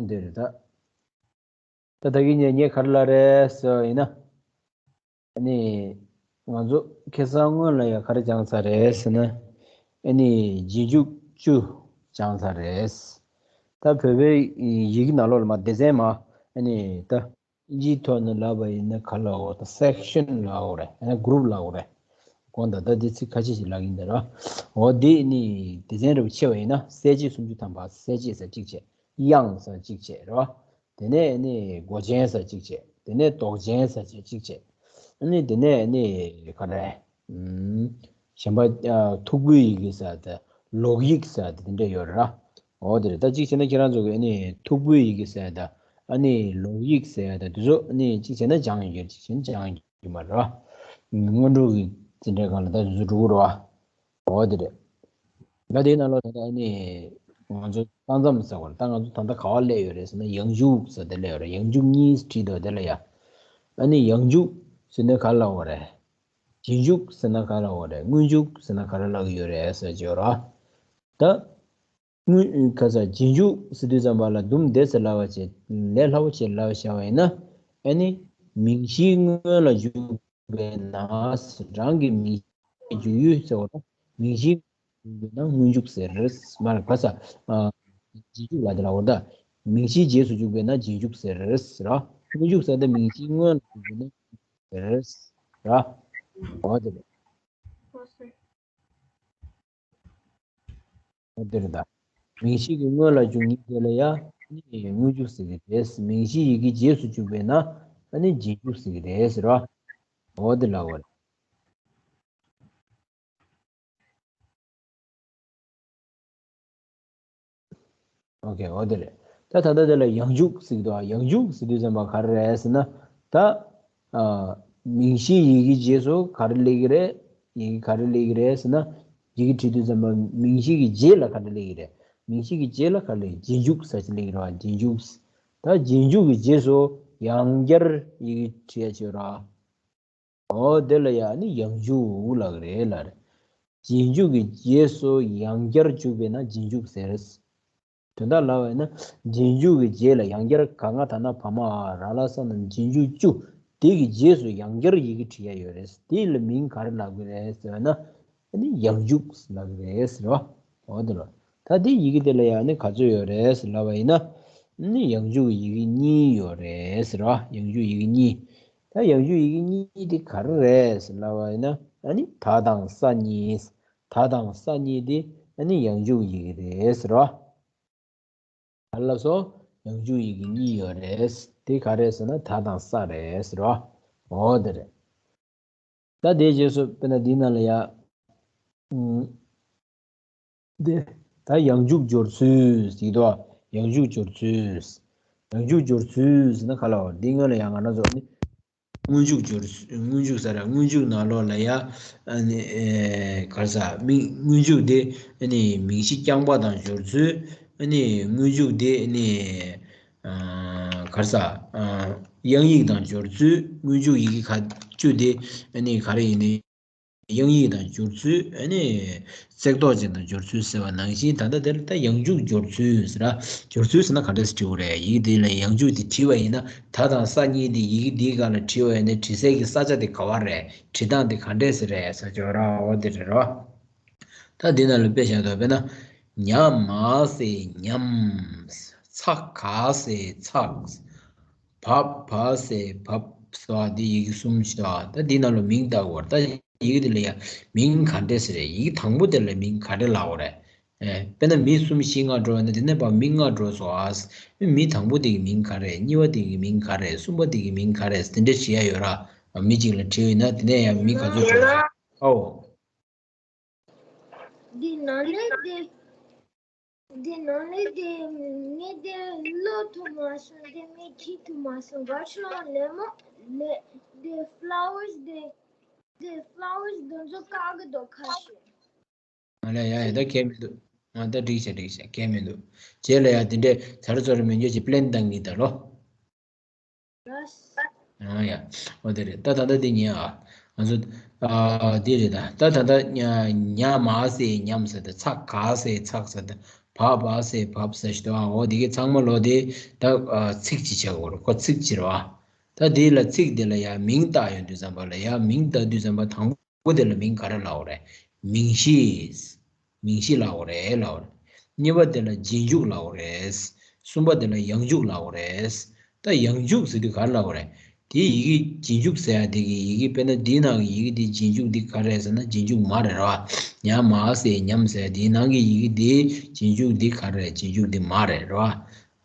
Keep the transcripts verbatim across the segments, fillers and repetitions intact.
འདི་རེད་ད། ད་ད་གིན་ངས་ངས་ག་རེ་ལབ་རེད་ཟེར་བ་ཡིན་ན། ཨ་ནི། ང་ཚོ་ཁ་སང་སྔོན་ལ་ཡང་ག་རེ་སྦྱངས་ཚར་རེད་ཟེར་ན། ཨ་ནི་རྗེས་འཇུག་བཅུ་སྦྱངས་ཚར་རེད། ད་བོད་པའི་ཡི་གེ་ནང་ལོགས་ལ་མ་སྡེ་ཚན་མ། ཨ་ནི་ད། ཨིན་ཇིའི་ཐོག་ནས་ལབ་པ་ཡིན་ན་ག་ལབ་དགོས་ད། སེག་ཤན་ལབ་དགོས་རེད། ཨ་ནི་གུ་རུབ་ལབ་དགོས་རེད། དགོངས་དག་ད་འདི་ཚིག་ཁ་ཤས་ཤིག་ལབ་ཀྱིན་འདུག་ར། འོ་འདི་ནི་སྡེ་ཚན་རེ་བ་ཕྱེ་བ་ཡིན་ན་གསལ་བྱེད་སུམ་ཅུ་ཐམ་པ། གསལ་བྱེད་ཟེར་གཅིག་བྱས། དབྱངས་ཟེར་གཅིག་བྱས་རེད་བ། དེ་ནས་ནི་མགོ་ཅན་ཟེར་གཅིག་བྱས། དེ་ནས་འདོགས་ཅན་ཟེར་བྱས་གཅིག་བྱས། ཨ་ནི་དེ་ནས་ནི་ག་རེ། ཨུམ། གཞན་པ་ཨ་མཐུག་པོའི་ཡི་གེ་ཟེར་དེ། ལོག་ཡིག་ཟེར་དེ་དེ་འདྲ་ཡོད་རེད་ར། འོ་དེ་རེད། ད་གཅིག་བྱས་ན་ཁྱེད་རང་ཚོ་གི་ཨ་ནི་མཐུག་པོའི་ཡི་གེ་ཟེར་དེ། ཨ་ནི་ལོག་ཡིག་ཟེར་དེ་དེ་ཚོ་ཨ་ནི་གཅིག་བྱས་ན་སྦྱངས་ཡོད་རེད། གཅིག་བྱས་ན་སྦྱངས་ཡོད་མ་རེད་ར། སྔོན་འགྲོ་གི་འཛིན་གྲྭའི་སྒང་ལ་ད་དེ་ཚོ་འགྲོ་གི་རེད་བ། འོ་དེ་རེད། ད་དེའི་ནང་ལོགས་ད་ལྟ་ནི་ང་ཚོ་ས་མཚམས་ཟེར་བ་རེད། ད་ང་ཚོ་ད་ལྟ་ག་པར་སླེབས་ཡོད་རེད་ཟེར་ན། ཡང་འཇུག་ཟེར་དེ་སླེབས་ཡོད་རེད། ཡང་འཇུག་གཉིས་བྲིས་འདུག་དེ་ལ་ཡ། ཨ་ནི་ཡང་འཇུག་ཟེར་ན་ག་རེ་ལབ་དགོས་རེད། རྗེས་འཇུག་ཟེར་ན་ག་རེ་ལབ་དགོས་རེད། སྔོན་འཇུག་ཟེར་ན་ག་རེ་ལབ་ཀྱི་ཡོད་རེད་ཟེར་གྱི་ཡོད་རེད། ད། སྔོན་ག་ས་རྗེས་འཇུག་ཟེར་དུས་ཙམ་པ་ལ་དུམ་བདེ་ཟེར་ལབ་པ་བྱས། ལས་སླ་པོ་བྱས་ལབ་བཞག་པ་ཡིན་ན། ཨ་ནི་མིང་གཞིའི་སྔོན་ལ་འཇུག་པས་ན། རང་གི་མིང་གཞིའི་འཇུག་ཡུལ་ཟེར་བ་དང་། མིང་གཞིའི་འཇུག་པས་ན་སྔོན་འཇུག་ཟེར། མ་རེད་ག་ས། ཨ། རྗེས་འཇུག་ལ་དེ་ལ་འོ་ད། མིང་གཞིའི་རྗེས་སུ་འཇུག་པས་ན་རྗེས་འཇུག་ཟེར་ར། སྔོན་འཇུག་ཟེར་ད་མིང་གཞིའི་སྔོན་ལ་འཇུག་པས་ན་ཟེར་ར། འོ་དེ་རེད། འོ་དེ་རེད་ད། མིང་གཞི་གི་སྔོན་ལ་འཇུག་མཁན་དེ་ལ་ཡ་ནི་སྔོན་འཇུག་ཟེར་གྱི་རེད། མིང་གཞི་ཡི་གེ་རྗེས་སུ་འཇུག་པས་ན་ཨ་ནི་རྗེས་འཇུག་ཟེར་གྱི་རེད་ཟེར་བ། འོ་དེ་ལ་འོ་རེད། ཨོ་ཁེ། འོ་དེ་རེད། ད་ད་ལྟ་དེ་ལ་ཡང་འཇུག་ཟེར་གྱི་འདུག་ཡང་འཇུག་ཟེར་དུས་ཙམ་པ་ག་རེ་རེད་ཟེར་ན། ད་ཨ་མིང་གཞིའི་ཡི་གེ་རྗེས་སུ་ག་རེ་སླེབས་ཀྱི་རེད། ཡི་གེ་ག་རེ་སླེབས་ཀྱི་རེད་ཟེར་ན། ཡི་གེ་བྲིས་དུས་ཙམ་པ་མིང་གཞི་གི་རྗེས་ལ་ག་རེ་སླེབས་ཀྱི་རེད། མིང་གཞི་གི་རྗེས་ལ་ག་རེ་སླེབས། རྗེས་འཇུག་ཟེར་ཅིག་སླེབས་ཀྱི་རེད་བ། རྗེས་འཇུག་ད་རྗེས་འཇུག་གི་རྗེས་སུ་ཡང་བསྐྱར་ཡི་གེ་བྲིས་ཡ་བྱེད་ར། ཨོ་དེ་ལ་ཡ་ནི་ཡང་འཇུག་ལབ་ཀྱི་རེད་ལབ་རེད། རྗེས་འཇུག་གི་རྗེས་སུ་ཡང་བསྐྱར་འཇུག་པས་ན་རྗེས་འཇུག་ཟེར། དོན་དག་ལབ་པ་ཡིན་ན། རྗེས་འཇུག་གི་རྗེས་ལ་ཡང་བསྐྱར། ག་ང་ད་ན་བ་མ་འ་ར་ལ་ས་ན་རྗེས་འཇུག་བཅུ། དེ་གི་རྗེས་སུ་ཡང་བསྐྱར་ཡི་གེ་བྲིས་ཡ་ཡོད་རེད། དེ་ལ་མིང་ག་རེ་ལབ་ཀྱི་རེད་ཟེར་ན། ཨ་ནི་ཡང་འཇུག་ལབ་ཀྱི་རེད་ཟེར་བ། འོ་དེ་ལ། ད་དེ་ཡི་གེ་དེ་ལ་ཡང་ནི་ག་ཚོད་ཡོད་རེད་ཟེར་ལབ་པ་ཡིན་ན། ཨ་ནི་ཡང་འཇུག་ཡི་གེ་གཉིས་ཡོད་རེད་ཟེར་བ། ཡང་འཇུག་ཡི་གེ་གཉིས། ད་ཡང་འཇུག་ཡི་གེ་གཉིས་དེ་ག་རེ་རེད་ཟེར་ལབ་པ་ཡིན་ན། ཨ་ནི་ད་དང་ས་གཉིས། ད་དང་ས་གཉིས་དེ་ཨ་ནི་ཡང་འཇུག་ཡི་གེ་རེད་ཟེར་བ། ག་རེ་ལབ་སོང་། ཡང་འཇུག་ཡི་གེ་གཉིས་ཡོད་རེད། དེ་ག་རེ་ཟེར་ན་ད་དང་ས་རེད་ཟེར་བ། འོ་དེ་རེད། ད་དེའི་རྗེས་སུ་དཔེར་ན་འདིའི་ནང་ལ་ཡ། ཨུམ། དེ། ད་ཡང་འཇུག་སྦྱོར་ཚུལ་ཟེར་གྱི་འདུག་ཡང་འཇུག་སྦྱོར་ཚུལ། ཡང་འཇུག་སྦྱོར་ཚུལ་ཟེར་ན་ག་ལ་བ། འདི་སྔོན་ལ་ཡང་ང་རང་ཚོ་ནི། སྔོན་འཇུག་སྦྱོར་ཚུལ། སྔོན་འཇུག་ཟེར་ར། སྔོན་འཇུག་ནང་ལོགས་ལ་ཡ། ཨ་ནི་ཨེ་ག་རེ་ཟ། མིང་། སྔོན་འཇུག་དེ་ཨ་ནི་མིང་གཞི་རྐྱང་པ་དང་སྦྱོར་ཚུལ། ཨ་ནི་སྔོན་འཇུག་དེ་ཨ་ནི་ཨ་ག་རེ་ཟ། ཨ་དབྱངས་ཡིག་དང་སྦྱོར་ཚུལ། སྔོན་འཇུག་ཡི་གེ་ཁ་བཅུ་དེ་ཨ་ནི་ག་རེ་ཡིན་ནའི། དབྱངས་ཡིག་དང་སྦྱོར་ཚུལ། ཨ་ནི་བརྩེགས་འདོགས་ཅན་དང་སྦྱོར་ཚུལ་ཟེར་བ་ནང་བཞིན། ད་ལྟ་དེར་ད་ཡང་འཇུག་སྦྱོར་ཚུལ་ཟེར་ར། སྦྱོར་ཚུལ་ཟེར་ན་ག་འདྲ་སེ་བྲིས་དགོས་རེད། ཡི་གེ་དེ་ལ་ཡང་འཇུག་དེ་བྲིས་པ་ཡིན་ན། ད་དང་ས་གཉིས་དེ་ཡི་གེ་འདིའི་སྒང་ལ་བྲིས་པ་ཡིན་ན་བྲིས་སའི་གི་ས་ཆ་དེ་ག་བ་རེད། བྲིས་སྟངས་དེ་ག་འདྲས་སེ་རེད་ཟེར་གྱི་ཡོད་ར། འོ་དེ་རེད་རོ། ད་འདི་ནང་ལ་དཔེ་བཞག་དོ། དཔེར་ན། ཉ་མ་ཟེ་ཉམས། ཚ་ག་ཟེ་ཚགས། བ་བ་ཟེ་བབས་ཟེར་བ་འདི་ཡི་གེ་གསུམ་ཞིག་འདུག་ད་འདི་ནང་ལ་མིང་བཏགས་དགོས་རེད། ད་ཡི་གེ་འདི་ལ་ཡང་མིང་ག་འདྲས་ཟེར་རེད། ཡི་གེ་དང་པོ་དེ་ལ་མིང་ག་འདྲས་ལབ་དགོས་རེད། ཨེ། དཔེར་ན་མི་གསུམ་བཞི་ལྔ་འགྲོ་བ་ན་དེ་ནས་ཕར་མི་ལྔ་འགྲོ་སོང་ཨ། མི་དང་པོ་དེ་གི་མིང་ག་རེ། གཉིས་པ་དེ་གི་མིང་ག་རེ། གསུམ་པ་དེ་གི་མིང་ག་རེ། དེ་འདྲས་བྱེད་ཡ་ཡོད་ར། མི་གཅིག་ལ་དྲིས་ཡོད་ན་དེ་ནས་ཡང་མི་ག་ཚོད་འགྲོ་སོང་། ཨའོ། འདི་ནང་ལས་དེ། འདི་ནང་ལས་དེ་ངས་དེ་ཀློག་ཐུབ་མ་སོང་། དེ་ངས་ཁྱེར་ཐུབ་མ་སོང་། ག་ཤོག་ལེ་མོ་ལེ་དེ་ཕ་ལ་ཝར་སི་དེ་དེ་ཕ་ལ་ཝར་སི་དེ་ཚོ་བཀག་གི་འདུག་ཁ་ཤས། ཨ་ལས་ཡ་ཡ་ད་གལ་མི་འདུག་ཨ་ད་འགྲིག་ཤག་འགྲིག་ཤག་གལ་མི་འདུག་རྗེས་ལ་ཡ་དེ་འདྲས་ཚར་ཚོར་མི་འཇོག་ཅིག་པི་ལེན་བཏང་གི་ད་ལོ། ཨ་ཡ། འོ་དེ་རེད། ད་ད་ལྟ་དེ་ཉན་ཨ། ང་ཚོ་ཨ་དེ་རེད་ད། ད་ད་ལྟ་ཉ་མ་ཟེ་ཉམས་ཟེར་ད། ཚ་ག་ཟེ་ཚགས་ཟེར་ད། བ་བ་ཟེར་བབ་ཟེར་ཞིག་འདུག་ཨ། འོ་དེ་གའི་ཚང་མ་ལོ་དེ་ད་ཚིག་ཅིག་བྱེད་དགོས་རེད། ཁོ་ཚིག་ཅིག་རེད་བ། ད་དེ་ལ་ཚིག་དེ་ལ་ཡང་མིང་བཏགས་ཡོང་དུས་ཙམ་པ་ལ་ཡང་མིང་བཏགས་དུས་ཙམ་པ་དང་པོ་དེ་ལ་མིང་ག་རེ་ལབ་དགོས་རེད། མིང་གཞི། མིང་གཞི་ལབ་དགོས་རེད་ལབ་དགོས་རེད། གཉིས་པ་དེ་ལ་རྗེས་འཇུག་ལབ་དགོས་རེད། གསུམ་པ་དེ་ལ་ཡང་འཇུག་ལབ་དགོས་རེད། ད་ཡང་འཇུག་ཟེར་དུས་ག་རེ་ལབ་དགོས་རེད། དེའི་ཡི་གེ་རྗེས་འཇུག་ཟེར་ཡ་དེ་གི་ཡི་གེ་དཔེར་ན་འདིའི་ནང་གི་ཡི་གེ་དེ་རྗེས་འཇུག་འདི་ག་རེ་རེད་ཟེར་ན་རྗེས་འཇུག་མ་རེད་ར། ཉ་མ་ཟེར་ཉམས་ཟེར་ཡ་དེའི་ནང་གི་ཡི་གེ་དེ་རྗེས་འཇུག་འདི་ག་རེ་རེད། རྗེས་འཇུག་འདི་མ་རེད་ར།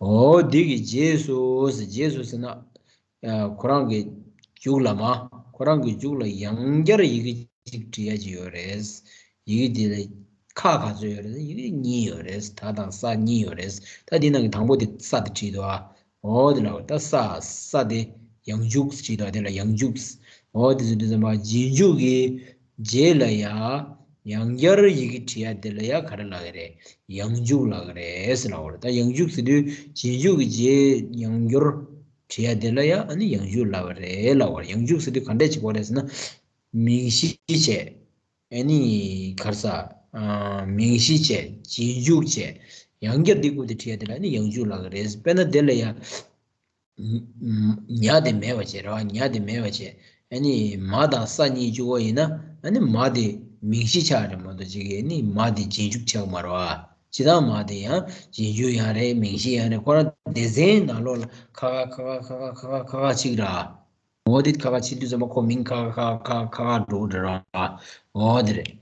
འོ་འདི་གི་རྗེས་སུ་ཟེར་རྗེས་སུ་ཟེར་ན། ཁོ་རང་གི་མཇུག་ལ་མ། ཁོ་རང་གི་མཇུག་ལ་ཡང་བསྐྱར་ཡི་གེ་གཅིག་བྲིས་ཡ་གཅིག་ཡོད་རེད། ཡི་གེ་དེ་ལ་ཁག་ག་ཚོད་ཡོད་རེད། ཡི་གེ་གཉིས་ཡོད་རེད། ད་དང་ས་གཉིས་ཡོད་རེད། ད་འདི་ནང་གི་དང་པོ་དེ་ས་དེ་བྲིས་འདུག་ཨ། འོ་དེ་ལ་ད་ས། ས་དེ་ཡང་འཇུག་བྲིས་འདུག་དེ་ལ་ཡང་འཇུག་འོ་དེ་ཚོ་དེ་ཚོ་མ་རྗེས་འཇུག་གི་རྗེས་ལ་ཡ། ཡང་བསྐྱར་ཡི་གེ་བྲིས་ཡ་དེ་ལ་ཡ་ག་རེ་ལབ་ཀྱི་རེད། ཡང་འཇུག་ལབ་ཀྱི་རེད་ཟེར་ལབ་པ་རེད། ད་ཡང་འཇུག་ཟེར་དུས་རྗེས་འཇུག་གི་རྗེས་ཡང་བསྐྱར་བྲིས་ཡ་དེ་ལ་ཡ་ཨ་ནི་ཡང་འཇུག་ལབ་པ་རེད་ལབ་པ་རེད། ཡང་འཇུག་ཟེར་དུས་ག་འདྲས་བྱེད་དགོས་རེད་ཟེར་ན། མིང་གཞི་བྱས། ཨ་ནི་ག་རེ་ཟ། ཨ། མིང་གཞི་བྱས། རྗེས་འཇུག་བྱས། ཡང་བསྐྱར་འདི་བཀོལ་ཏེ་བྲིས་ཡ་དེ་ལ་ཨ་ནི་ཡང་འཇུག་ལབ་ཀྱི་རེད། དཔེར་ན་དེ་ལ་ཡ། ཉ་དེ་མེད་པ་བྱས་རེད་བ། ཉ་དེ་མེད་པ་བྱས། ཨ་ནི་མ་དང་ས་གཉིས་བཅུག་པ་ཡིན་ན་ཨ་ནི་མ་དེ་མིང་གཞི་ཆགས་རེད་མ་གཏོགས་ཅིག་གི་ཨ་ནི་མ་དེ་རྗེས་འཇུག་ཆགས་མ་རེད་བ། ཇི་ལྟར་མ་དེ་ཡང་རྗེས་འཇུག་ཡང་རེད། མིང་གཞི་ཡང་རེད། ཁོ་རང་སྡེ་ཚན་ནང་ལོགས་ལ་ཁ་ཁ་ཁ་ཁ་ཁ་ཁ་ཁ་ཁ་ཁ་ཁ་གཅིག་རེད། འོ་དེ་ཁ་ཁ་ཕྱིན་དུས་ཙམ་པ་ཁོ་མིང་ཁ་ཁ་ཁ་ཁ་ཁ་ཁ་འགྲོ་གི་རེད་བ། འོ་དེ་རེད།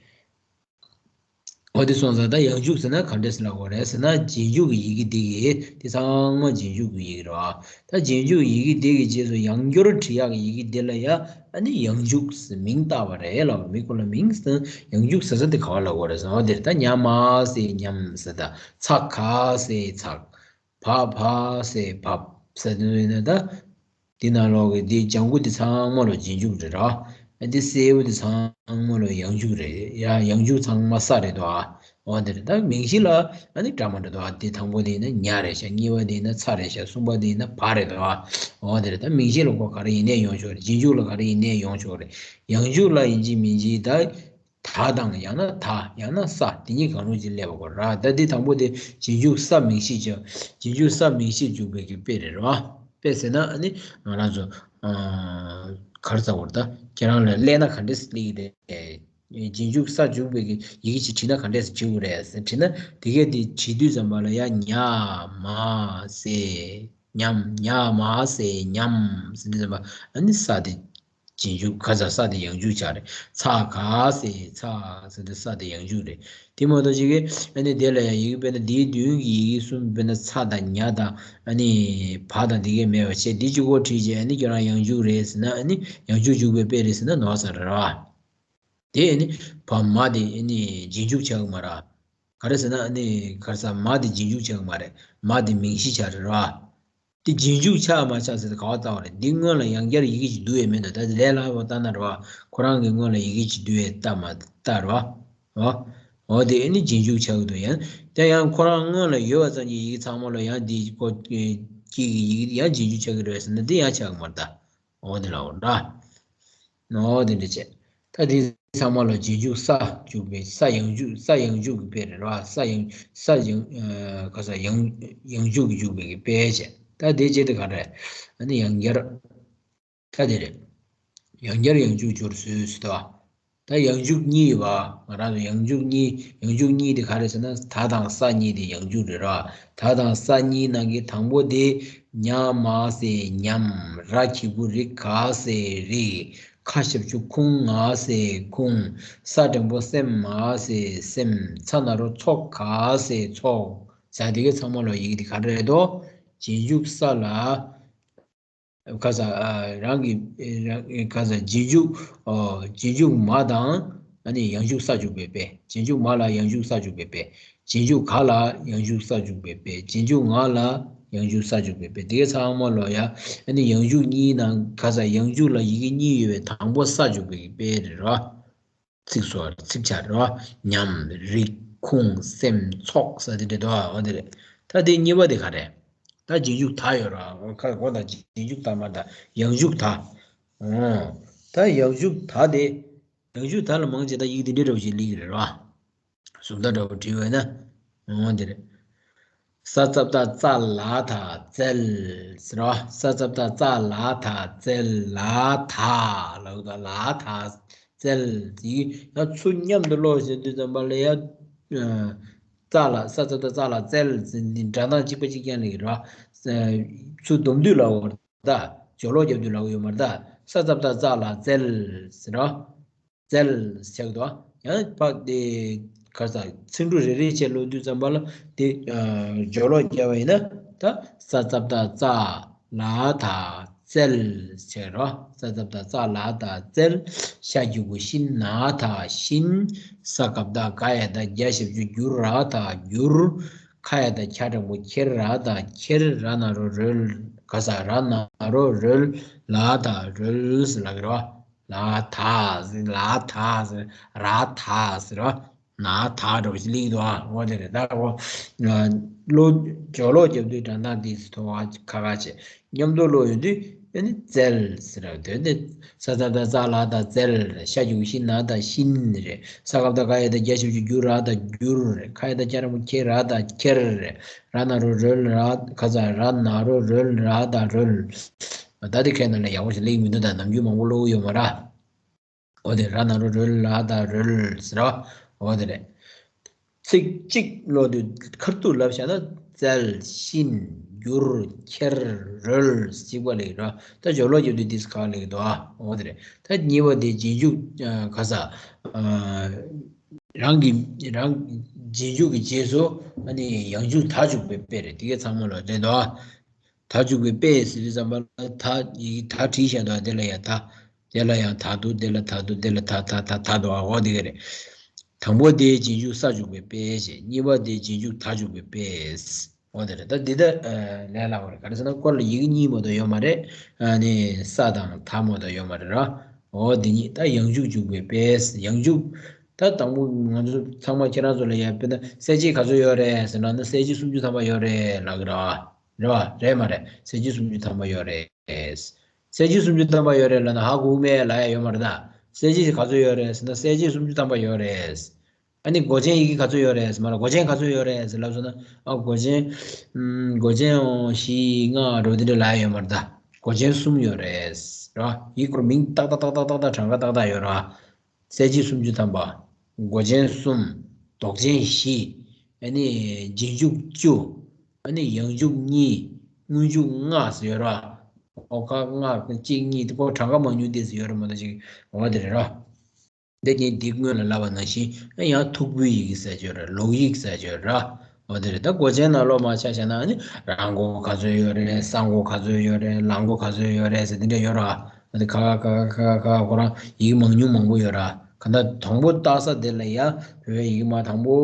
འོ་དེ་སོང་ཙང་ད་ཡང་འཇུག་ཟེར་ན་ག་འདྲས་ཟེར་ལབ་དགོས་རེད་ཟེར་ན་རྗེས་འཇུག་གི་ཡི་གེ་འདི་གི་དེ་ཚང་མ་རྗེས་འཇུག་གི་ཡི་གེ་རེད་བ། ད་རྗེས་འཇུག་ཡི་གེ་འདི་གི་རྗེས་སུ་ཡང་བསྐྱར་བྲིས་ཡག་གི་ཡི་གེ་འདི་ལ་ཡ་ཨ་ནི་ཡང་འཇུག་ཟེར་མིང་བཏགས་པ་རེད་ལབ། མི་ཁོ་ལ་མིང་ཟེར་ཡང་འཇུག་ཟེར་ས་དེ་ག་བ་ལབ་དགོས་རེད་ཟེར་ན་འོ་དེ་རེད། ད་ཉ་མ་ཟེར་ཉམས་ཟེར། ད་ཚ་ག་ཟེར་ཚག་བ་བ་ཟེར་བབ་ཟེར་དུས་ན་ད། འདི་ནང་ལོགས་ཀྱི་འདི་ལྗང་གུ་འདི་ཚང་མ་ལོ་རྗེས་འཇུག་རེད་ར། ཨ་འདི་སེར་པོ་འདི་ཚང་མ་ལོ་ཡང་འཇུག་རེད་ཡ། ཡང་འཇུག་ཚང་མ་ས་རེད་དོ་ཨ། འོ་འདི་རེད། ད་མིང་གཞི་ལ་ཨ་ནི་འདྲ་མ་འདྲ་དོ་ཨ། འདི་དང་པོ་འདི་ཡིན་ན་ཉ་རེད་ཤག་གཉིས་པ་འདི་ཡིན་ན་ཚ་རེད་ཤག་གསུམ་པ་འདི་ཡིན་ན་བ་རེད་དོ་ཨ། འོ་འདི་རེད། ད་མིང་གཞི་ལ་ཁོ་ག་རེ་ཡིན་ནའི་ཡོང་ཆོག་རེད། རྗེས་འཇུག་ལ་ག་རེ་ཡིན་ནའི་ཡོང་ཆོག་རེད། ཡང་འཇུག་ལ་ཡིན་གཅིག་མིན་གཅིག་ད། ད་དང་ཡང་ན་ད་ཡང་ན་ས་དེ་གཉིས་གང་རུང་ཅིག་སླེབས་པ་དགོས་ར། ད་འདི་དང་པོ་དེ་རྗེས་འཇུག་ས་མིང་གཞི་བྱ། རྗེས་འཇུག་ས་མིང་གཞི་འཇུག་པའི་གི་དཔེ་རེད་ར། དཔེ་ཟེར་ན་ཨ་ནི་ང་རང་ཚོ་ཨ་ག་རེ་ཟེར་དགོས་རེད། ད་ཁྱེད་རང་ལ་སླེབས་ན་ག་འདྲས་སླེབས་ཀྱི་རེད། རྗེས་འཇུག་ས་འཇུག་པའི་གི་ཡི་གེ་ཅིག་བྲིས་ན་ག་འདྲས་སེ་བྲིས་དགོས་རེད་ཟེར་བྲིས་ན་དེ་གས་དེ་བྲིས་དུས་ཙམ་པ་ལ་ཡ་ཉ་མ་ཟེར་ཉམས། ཉ་མ་ཟེར་ཉམས་ཟེར་དུས་ཙམ་པ་ཨ་ནི་ས་དེ། རྗེས་འཇུག་ག་ས་ས་དེ་ཡང་འཇུག་ཆགས་རེད། ཚ་ག་ཟེར་ཚ་ཟེར་དེ་ས་དེ་ཡང་འཇུག་རེད། དེ་མ་གཏོགས་ཅིག་གིས་ཨ་ནི་དེ་ལ་ཡང་ཡི་གེ་དཔེར་ན་འདིའི་མདུན་གྱི་ཡི་གེ་གསུམ་དཔེར་ན་ཚ་དང་ཉ་དང་ཨ་ནི་བ་དང་དེ་གས་མེད་པ་བྱས་འདི་གཅིག་པོ་བྲིས་རྗེས་ཨ་ནི་ཁྱོད་རང་ཡང་འཇུག་རེད་ཟེར་ན་ཨ་ནི་ཡང་འཇུག་འཇུག་པའི་དཔེ་རེད་ཟེར་ན་ནོར་ས་རེད་ར། དེ་ཨ་ནི་བ་མ་དེ་ཨ་ནི་རྗེས་འཇུག་ཆགས་ཀྱི་མ་རེད། ག་རེ་ཟེར་ན་ཨ་ནི་ག་རེ་ཟེར་མ་དེ་རྗེས་འཇུག་ཆགས་ཀྱི་མ་རེད། མ་དེ་མིང་གཞི་ཆགས་རེད་ར། དེ་རྗེས་འཇུག་ཆགས་མ་ཆགས་ཟེར་ཏེ་ག་བ་བལྟ་བ་རེད། འདི་སྔོན་ལ་ཡང་བསྐྱར་ཡི་གེ་ཅིག་བསྡུ་ཡས་མེད་འདུག་ད་ལས་སླ་པོ་བལྟ་ན་རེད་བ། ཁོ་རང་གི་སྔོན་ལ་ཡི་གེ་ཅིག་བསྡུ་ཡས་བལྟ་མ་བལྟ་རེད་བ། འོ། འོ་དེ་ཨ་ནི་རྗེས་འཇུག་ཆགས་ཀྱི་འདུག་ཡང་དེ་ཡང་ཁོ་རང་སྔོན་ལ་ཡོད་པ་ཙམ་གྱི་ཡི་གེ་ཚང་མ་ལ་ཡང་འདི་ཀོ་ཀི་གི་ཡི་གེ་ཡང་རྗེས་འཇུག་ཆགས་ཀྱི་རེད་ཟེར་ན་འདི་ཡང་ཆགས་ཀྱི་མ་རེད་ད། འོ་དེ་ལ་འོ་འདྲ། འོ་དེ་འདྲ་བྱས། ད་དེ་ཚང་མ་ལ་རྗེས་འཇུག་ས་འཇུག་པའི་ས་ཡང་འཇུག་ས་ཡང་འཇུག་གི་དཔེ་རེད་ར། ས་ཡང་ས་ཡང་ཨ་ག་ས་ཡང་ཡང་འཇུག་གི་འཇུག་པའི་གི་དཔེ་བྱས། ད་དེ་རྗེས་དེ་ག་རེད། ཨ་ནི་ཡང་བསྐྱར། ད་དེ་རེད། ཡང་བསྐྱར་ཡང་འཇུག་སྦྱོར་སྲོལ་ཟེར་ཏོ། ད་ཡང་འཇུག་གཉིས་ཡོད་པ། ང་རང་ཚོ་ཡང་འཇུག་གཉིས་ཡང་འཇུག་གཉིས་དེ་ག་རེ་ཟེར་ན་ད་དང་ས་གཉིས་དེ་ཡང་འཇུག་རེད་ར། ད་དང་ས་གཉིས་ནང་གི་དང་པོ་དེ་ཉ་མ་ཟེར་ཉམས། ར་གི་གུ་རི་ག་ཟེར་རིག་ཁ་ཞབས་ཀྱུ་ཁུང་ང་ཟེར་ཁུང་། ས་འགྲེང་བུ་སེ་མ་ཟེར་སེམས། ཚ་ན་རོ་ཚོ་ག་ཟེར་ཚོགས། ཟ་དེ་གའི་ཚང་མ་ལོ་ཡི་གེ་དེ་ག་རེ་རེད་དོ། རྗེས་འཇུག་ས་ལ། ཁ་ས་ཨ་རང་གི་རང་ཁ་ས་རྗེས་འཇུག་ཨོ་རྗེས་འཇུག་མ་དང་ཨ་ནི་ཡང་འཇུག་ས་འཇུག་པའི་དཔེ། རྗེས་འཇུག་མ་ལ་ཡང་འཇུག་ས་འཇུག་པའི་དཔེ། རྗེས་འཇུག་ག་ལ་ཡང་འཇུག་ས་འཇུག་པའི་དཔེ། རྗེས་འཇུག་ང་ལ་ཡང་འཇུག་ས་འཇུག་པའི་དཔེ། དེ་གའི་ཚང་མ་ལོ་ཡ་ཨ་ནི་ཡང་འཇུག་གཉིས་ནང་ཁ་ས་ཡང་འཇུག་ལ་ཡི་གེ་གཉིས་ཡོད་པའི་དང་པོ་ས་འཇུག་པའི་དཔེ་རེད་ར། ཚིག་སོགས་ཚིག་ཆ་རེད་བ། ཉམས་རིག་ཁུངས་སེམས་ཚོགས་ས་དེ་འདྲ་འདུག་ཨ། འོ་དེ་རེད། ད་དེ་གཉིས་པ་དེ་ག་རེད། ད་རྗེས་འཇུག་ད་ཡོད་ར། ཁ་གོ་ད་རྗེས་འཇུག་ད་མ་ད་ཡང་འཇུག་ད། ཨོ། ད་ཡང་འཇུག་ད་དེ། ཡང་འཇུག་ད་ལ་མང་ཆེ་ད་ཡིག་དེ་འདྲ་འདྲ་བོ་ཞིག་ལེགས་རེད་ར། གཟུགས་ད་འདྲ་བོ་བྲིས་བས་ན། འོ་དེ་རེད། ས་ཙ་བཏགས་ཙ་ལ་ད་ཙལ་ཟེར་བ། ས་ཙ་བཏགས་ཙ་ལ་ད་ཙལ། ལ་ད་ལབ་དང་། ལ་ད་ཙལ་ཟེར། ཡང་ཚུར་མཉམ་དུ་ཀློག་བྱེད་དུས་ཙམ་པ་ལ་ཡང་། ཨ། ཙ་ལ། ས་ཙ་བཏགས་ཙ་ལ་ཙལ་ཟེར་ནི་སྒྲ་གདངས་གཅིག་པ་གཅིག་རྐྱང་ལ་ཡོད་རེད་བ། ཚུར་སྡོམ་དུས་ལ་འོ་ད། སྦྱོར་ཀློག་རྒྱབ་དུས་ལ་འོ་ཡོད་མ་རེད་ད། ས་ཙ་བཏགས་ཙ་ལ་ཙལ་ཟེར་བ། ཙལ་ཆགས་འདུག་ཡང་ཕ་དེ་ག་ས་ཚིག་འབྲུ་རེ་རེ་བྱས་ཀློག་དུས་ཙམ་པ་ལ་དེ། ཨ། སྦྱོར་ཀློག་བརྒྱབ་པ་ཡིན་ན་ད། ས་ཙ་བཏགས་ཙ་ལ་ད་ཙལ་ཟེར་རོ། ས་ཙ་བཏགས་ཙ་ལ་ད་ཙལ། ཤ་གི་གུ་ཤིན་ན་ད་ཤིན། ས་ག་བཏགས་སྒ་ཡ་བཏགས་སྒྱ་ཞབས་ཀྱུ་སྒྱུ་ར་ད་སྒྱུར། ཁ་ཡ་བཏགས་ཁྱ་འགྲེང་བུ་ཁྱེར་ར་ད་ཁྱེར། ར་ན་རོ་རོལ། ག་ས་ར་ན་རོ་རོལ། ལ་ད་རོལ་ཟེར་ལབ་ཀྱི་རེད་བ། ལ་ད་ཟེར། ལ་ད་ཟེར། ར་ད་ཟེར་བ། ན་ད་འདྲ་བོ་ཞིག་སླེབས་ཀྱི་འདུག་ཨ། འོ་དེ་རེད། ད་འོ། ཀློག་སྦྱོར་ཀློག་རྒྱབ་དུས་སྒྲ་གདངས་དེ་ཚོ་ཁ་ཁ་བྱས། མཉམ་དུ་ཀློག་ཡོང་དུས་ཨ་ནི་ཙལ་ཟེར་བ་དེ་ནི། ས་ཙ་བཏགས་ཙ་ལ་ད་ཙལ། ཤ་གི་གུ་ཤི་ན་ད་ཤིན་རེད། ས་ག་བཏགས་སྒ་ཡ་བཏགས་སྒྱ་ཞབས་ཀྱུ་སྒྱུ་ར་ད་སྒྱུར་རེད། ཁ་ཡ་བཏགས་ཁྱ་འགྲེང་བུ་ཁྱེ་ར་ད་ཁྱེར་རེད། ར་ན་རོ་རོལ་ར། ག་ས་ར་ན་རོ་རོལ་ར་ད་རོལ། ད་དེ་ཁའི་ནང་ལ་ཡག་པོ་ཞིག་སླེབས་མི་འདུག་ད་ནམ་རྒྱུན་མང་པོ་ཀློག་གི་ཡོད་མ་རེད། འོ་དེ་ར་ན་རོ་རོལ་ལ་ད་རོལ་ཟེར་བ། འོ་དེ་རེད། ཚིག་གཅིག་ཀློག་དུས་ཁ་ཐུག་ལབ་བཞག་ན་ཙལ། ཤིན། སྒྱུར། ཁྱེར། རོལ། གཅིག་པ་ལེགས་ར། ད་སྦྱོར་ཀློག་རྒྱབ་དུས་དེ་ཁ་ལེགས་འདུག་ཨ། འོ་དེ་རེད། ད་གཉིས་པ་དེ་རྗེས་འཇུག་ཨ། ག་ས། ཨ། རང་གི་རང་རྗེས་འཇུག་གི་རྗེས་སུ་ཨ་ནི་ཡང་འཇུག་ད་འཇུག་པའི་དཔེ་རེད། དེ་གའི་ཚང་མ་ལ་རེད་འདུག་ཨ། ད་འཇུག་པའི་དཔེ་ཟེར་དུས་ཙམ་པ་ལ་ད་ཡི་གེ་ད་བྲིས་བཞག་འདུག་དེ་ལ་ཡང་ད། དེ་ལ་ཡང་ད་འདུག་དེ་ལ་ད་འདུག་དེ་ལ་ད་ད་ད་ད་འདུག་འོ་དེ་ག་རེད། དང་པོ་དེ་རྗེས་འཇུག་ས་འཇུག་པའི་དཔེ་བྱས། གཉིས་པ་དེ་རྗེས་འཇུག་ད་འཇུག་པའི་དཔེ། འོ་དེ་རེད། ད་འདི་ད་ལས་སླ་བ་རེད། ག་རེ་ཟེར་ན་སྐོར་ལ་ཡི་གེ་གཉིས་མ་གཏོགས་ཡོད་མ་རེད། ཨ་ནི་ས་དང་ད་མ་གཏོགས་ཡོད་མ་རེད་ར། འོ་དེ་གཉིས་ད་ཡང་འཇུག་འཇུག་པའི་དཔེ། ཡང་འཇུག་ད་དང་པོ་ང་ཚོ་ཚང་མ་ཁྱེད་རང་ཚོ་ལ་ཡ་དཔེར་ན་གསལ་བྱེད་ག་ཚོད་ཡོད་རེད་ཟེར་ན་ནི་གསལ་བྱེད་སུམ་ཅུ་ཐམ་པ་ཡོད་རེད་ལབ་ཀྱི་རེད་བ། རེད་བ། རེད་མ་རེད། གསལ་བྱེད་སུམ་ཅུ་ཐམ་པ་ཡོད་རེད། གསལ་བྱེད་སུམ་ཅུ་ཐམ་པ་ཡོད་རེད་ལབ་ན་ཧ་གོ་མེད་ལབ་ཡ་ཡོད་མ་རེད་ད། གསལ་བྱེད་ག་ཚོད་ཡོད་རེད་ཟེར་ན་གསལ་བྱེད་སུམ་ཅུ་ཐམ་པ་ཡོད་རེད། ཨ་ནི་མགོ་ཅན་ཡི་གེ་ག་ཚོད་ཡོད་རེད་ཟེར་མ་ལ་མགོ་ཅན་ག་ཚོད་ཡོད་རེད་ཟེར་ལབ་སོང་ན། ཨ་མགོ་ཅན། ཨམ། མགོ་ཅན་འོ་བཞི་ལྔ་རོ་དེ་འདྲ་ལབ་ཡ་ཡོད་མ་རེད་ད། མགོ་ཅན་གསུམ་ཡོད་རེད། རེད་བ། ཡི་གེ་སྐོར་མིང་ཏག་ཏག་ཏག་ཏག་ཏག་ཏག་གྲངས་ཀ་ཏག་ཏག་ཡོད་རེད་བ། གསལ་བྱེད་སུམ་ཅུ་ཐམ་པ། མགོ་ཅན་གསུམ། འདོགས་ཅན་བཞི། ཨ་ནི་རྗེས་འཇུག་བཅུ། ཨ་ནི་ཡང་འཇུག་གཉིས། སྔོན་འཇུག་ལྔ་ཟེར་ཡོད་ར། ཨོ་ཁ་ལྔ་གཅིག་གཉིས་དེ་ཁོ་གྲངས་ཀ་མང་ཉུང་དེ་ཟེར་ཡོད་ར་མ་གཏོགས་ཅིག་འོ་དེ་རེད་ར། འདི་ཉིད་འདི་སྔོན་ལ་ལབ་པ་ནང་བཞིན་ཡང་ཐུག་པའི་ཡི་གེ་ཟེར་ཡོད་ར། ལོག་ཡིག་ཟེར་ཡོད་ར། འོ་དེ་རེད། ད་མགོ་ཅན་ནང་ལོགས་མ་ཆ་བཞག་ན་ནི་ར་མགོ་ག་ཚོད་ཡོད་རེད། ས་མགོ་ག་ཚོད་ཡོད་རེད། ལ་མགོ་ག་ཚོད་ཡོད་རེད་ཟེར་དེ་འདྲ་ཡོད་ར། ཨ་དེ་ཁ་ཁ་ཁ་ཁ་ཁ་ཁོ་རང་ཡིག་མང་ཉུང་མང་པོ་ཡོད་ར། ག་ད་དང་པོ་བཏགས་ས་དེ་ལ་ཡ་བོད་པའི་ཡིག་མ་དང་པོ་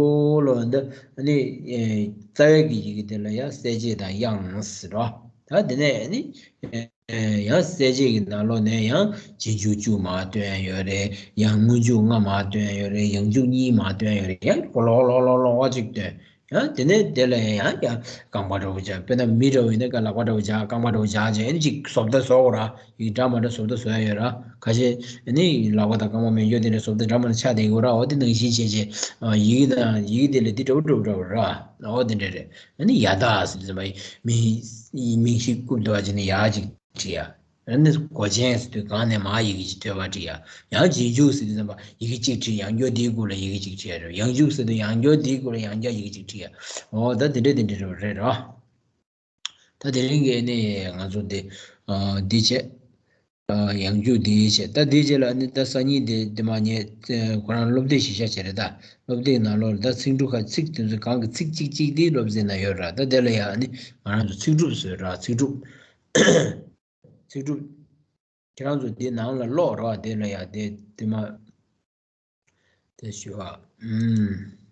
ལོ་འདི་ཨ་ནི་རྩ་བའི་གི་ཡི་གེ་དེ་ལ་ཡ་གསལ་བྱེད་དང་དབྱངས་ཟེར་རོ། ད་དེ་ནས་ཨ་ནི་ཡང་གསལ་བྱེད་ཀྱི་ནང་ལོགས་ནས་ཡང་རྗེས་འཇུག་བཅུ་མར་བཏོན་ཡོད་རེད། ཡང་སྔོན་འཇུག་ལྔ་མར་བཏོན་ཡོད་རེད། ཡང་འཇུག་གཉིས་མར་བཏོན་ཡོད་རེད། ཡང་ལོག་ལོག་ལོག་ལོག་ལོག་ཅིག་བཏོན། ཡང་དེ་ནས་དེ་ལ་ཡང་ཡང་རྐང་པ་འདྲ་བོ་བྱ། དཔེར་ན་མི་འདྲ་བོ་ཡིན་ན་ཀ་ལག་པ་འདྲ་བོ་བྱ། རྐང་པ་འདྲ་བོ་བྱ་བྱས་ཨ་ནི་ཅིག་བཟོ་ལྟ་བཟོ་དགོས་ར། ཡིག་འདྲ་མ་འདྲ་བཟོ་ལྟ་བཟོ་ཡ་ཡོད་ར། ཁ་ཤས་ཨ་ནི་ལག་པ་དང་རྐང་པ་མེད་རྒྱུ་དེ་འདྲ་བཟོ་ལྟ་འདྲ་མ་འདྲ་ཆགས་བསྡད་ཡོད་ར། འོ་དེ་ནང་བཞིན་བྱས་བྱས་ཡིག་དང་ཡིག་དེ་ལ་དེ་འདྲ་བོ་འདྲ་བོ་འདྲ་བོ་ར། འོ་དེ་འདྲ་རེད། ཨ་ནི་ཡ་བཏགས་ཟེར་ཙམ་པ་མིང་མིང་གཞི་བཀུག་འདུག་བ་བྱས་ནས་ཡ་ཅིག་བྲིས་ཡ། ཨ་ནི་མགོ་ཅན་ཟེར་དུས་གང་ནས་མར་ཡི་གེ་ཅིག་ཐོས་པ་བྲིས་ཡ། ཡང་རྗེས་འཇུག་ཟེར་དུས་ཙམ་པ་ཡི་གེ་གཅིག་བྲིས། ཡང་བསྐྱར་དེའི་སྐོར་ལ་ཡི་གེ་གཅིག་བྲིས་ཡ་རེད། ཡང་འཇུག་ཟེར་དུས་ཡང་བསྐྱར་དེའི་སྐོར་ལ་ཡང་བསྐྱར་ཡི་གེ་གཅིག་བྲིས་ཡ། འོ་ད་དེ་འདྲ་དེ་འདྲ་རེད་ར། ད་དེ་རིང་གི་ནི་ང་ཚོ་འདི་ཨ་འདི་བྱས། ཨ་ཡང་འཇུག་འདི་བྱས། ད་འདི་བྱས་ལ་ནི་ད་སང་ཉིན་འདི་འདི་མ་ཉེ་ཁོ་རང་སློབ་དེབ་གཞི་བཞག་བྱས་རེད་ད། སློབ་དེབ་ནང་ལོགས་ལ་ད་ཚིག་འབྲུ་ཁ་ཚིག་དེ་ཚོ་གང་གི་ཚིག་གཅིག་གཅིག་འདི་སློབ་ཚན་ན་ཡོད་ར། ད་དེ་ལ་ཡང་ནི་ང་རང་ཚོ་ཚིག་གྲུབ་བཟོས་ར། ཚིག་གྲུབ། ཚིག་གྲུབ། ཁྱེད་རང་ཚོ་འདི་ནང་ལ་ཀློག་རོགས། དེ་ལ་ཡ་དེ་དེ་མ་དེ་ཞུ་བ། ཨུམ།